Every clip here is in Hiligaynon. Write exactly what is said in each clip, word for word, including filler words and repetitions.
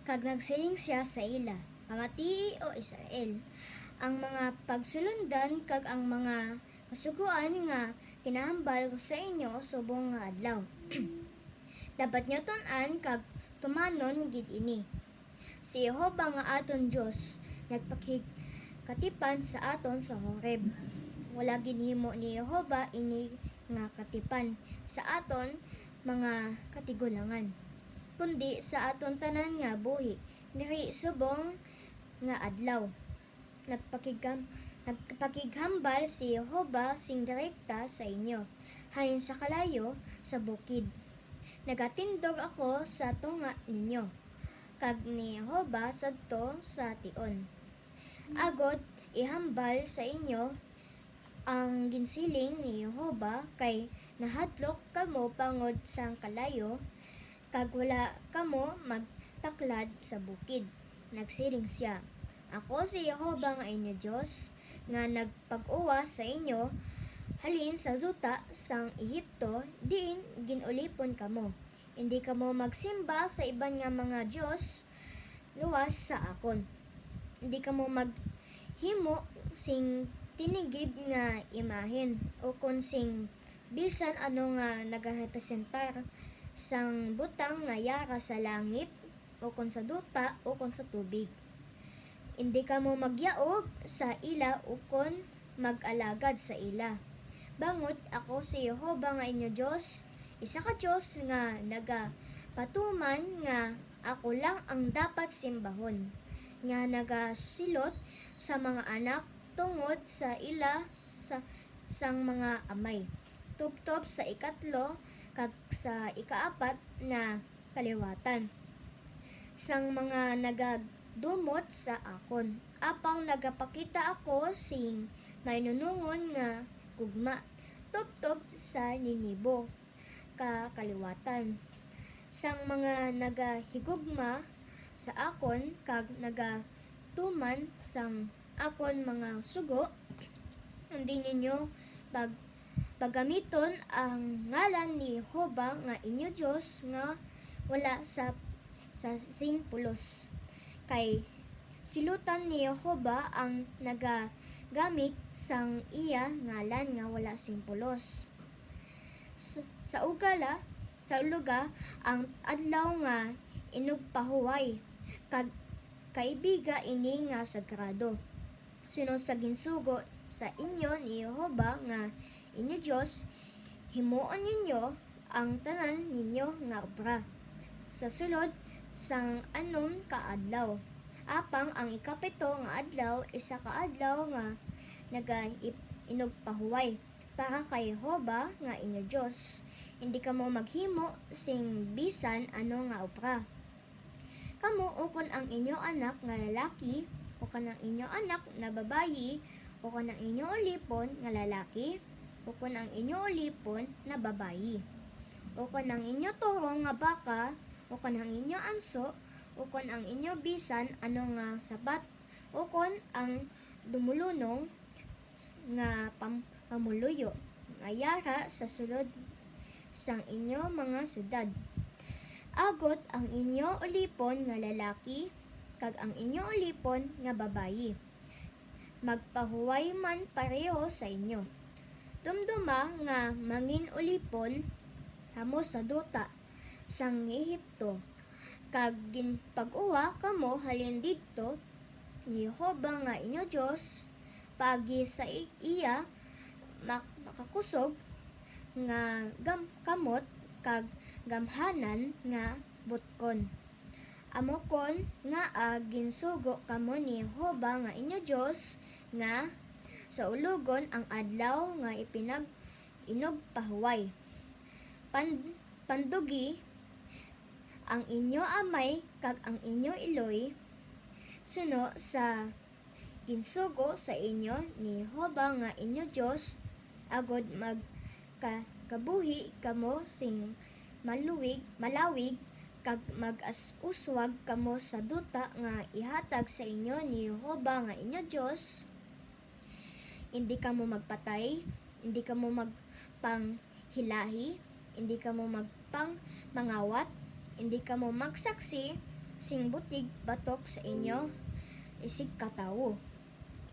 Kag nagsiling sia sa ila, "Pamatii, O Israel, ang mga pagsulondan kag ang mga kasugoan nga ginahambal ko sa inyo subong nga adlaw. Dapat nyo tun-an kag tumanon gid ini. Si Jehovah nga aton Dios nagpakigkatipan sa aton sa Horeb. Wala ginhimo ni Jehovah ini nga katipan sa aton mga katigulangan, kundi sa aton tanan nga buhi diri subong nga adlaw. Nagpakigam-, nagpakighambal si Jehovah sing direkta sa inyo, halin sa kalayo sa bukid. Nagatindog ako sa tunga ninyo, kag ni Jehovah sadto sa tion, agod ihambal sa inyo ang ginsiling ni Jehovah, kay nahadlok kamo bangod sang kalayo, kag wala kamo magtaklad sa bukid." Nagsiling sia, "Ako si Jehovah nga inyo Dios, nga nagpag-uwas sa inyo halin sa duta sang Egipto, diin gin-ulipon kamo. Indi kamo magsimba sa iban nga mga dios luwas sa akon. Indi kamo maghimo sing tinigib nga imahen, ukon sing bisan ano nga nagarepresentar sang butang nga yara sa langit, ukon sa duta, ukon sa tubig. Indi kamo magyaob sa ila ukon mag-alagad sa ila. Bangod ako si Jehovah nga inyo Dios, isa ka Dios nga nagapatuman nga ako lang ang dapat simbahon, nga nagasilot sa mga anak tungod sa ila sa, sang mga amay, tubtob sa ikatlo kag sa ikaapat na kaliwatan, sang mga nagadumot sa akon, apang nagapakita ako sing mainunongon nga gugma tubtob sa Ninibo ka kaliwatan, sang mga nagahigugma sa akon kag nagatuman sang akon mga sugo. Indi ninyo pag-, pagamiton ang ngalan ni Jehovah nga inyo Dios nga wala sa, sa sing pulos, kay silutan ni Jehovah ang nagagamit sang iya ngalan nga wala sing pulos. Sa, sa ugala, sa uluga ang adlaw nga inugpahuway, kag kaibiga ini nga sagrado, suno sa ginsugo sa inyo ni Jehovah nga inyo Dios. Himuon ninyo ang tanan ninyo nga obra sa sulod sang anom ka adlaw, apang ang ikapito nga adlaw isa ka adlaw nga naga-, inugpahuway para kay Jehovah nga inyo Dios. Indi kamo maghimo sing bisan ano nga obra. Kamo ukon ang inyo anak nga lalaki, ukon ang inyo anak na babayi, ukon ang inyo ulipon nga lalaki, ukon ang inyo ulipon na babayi, ukon ang inyo turong nga baka, ukon ang inyo anso, ukon ang inyo bisan ano nga sabat, ukon ang dumulunong s-, nga pam-, pamuluyo nga yara sa sulod sang inyo mga siyudad, agod ang inyo ulipon nga lalaki kag ang inyo ulipon nga babayi magpahuway man pareho sa inyo. Dumduma nga mangin-ulipon kamo sa duta sang Egipto, kag ginpag-uwa kamo halin didto ni Jehovah nga inyo Dios, paagi sa i-, iya mak-, makakusog nga gam-, kamot kag gamhanan nga butkon. Amo kon ngaa ginsugo kamo ni Jehovah nga inyo Dios, nga saulogon ang adlaw nga ipinag-, inugpahuway. Pan-, pandugi ang inyo amay kag ang inyo iloy, suno sa ginsugo sa inyo ni Jehovah nga inyo Dios, agod magka-, kabuhi kamo sing maluwig, malawig, kag mag-as-, uswag kamo sa duta nga ihatag sa inyo ni Jehovah nga inyo Dios. Indi kamo magpatay, indi kamo magpanghilahi, indi kamo magpangmangawat, indi kamo magsaksi, sing butig batok sa inyo isigkatawo.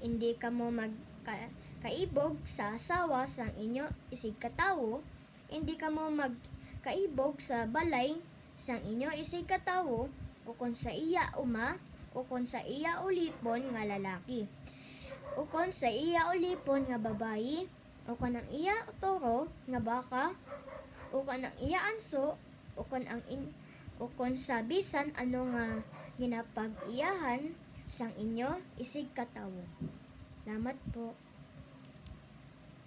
Indi kamo magkaibog sa asawa sang inyo isigkatawo, indi kamo magkaibog sa balay sang inyo isigkatawo, ukon sa iya uma, ukon sa iya ulipon nga lalaki, ukon sa iya ulipon nga babayi, ukon ang iya toro nga baka, ukon ang iya anso, ukon ang in, ukon sa bisan ano nga ginapag-iyahan sang inyo isigkatawo. Salamat po.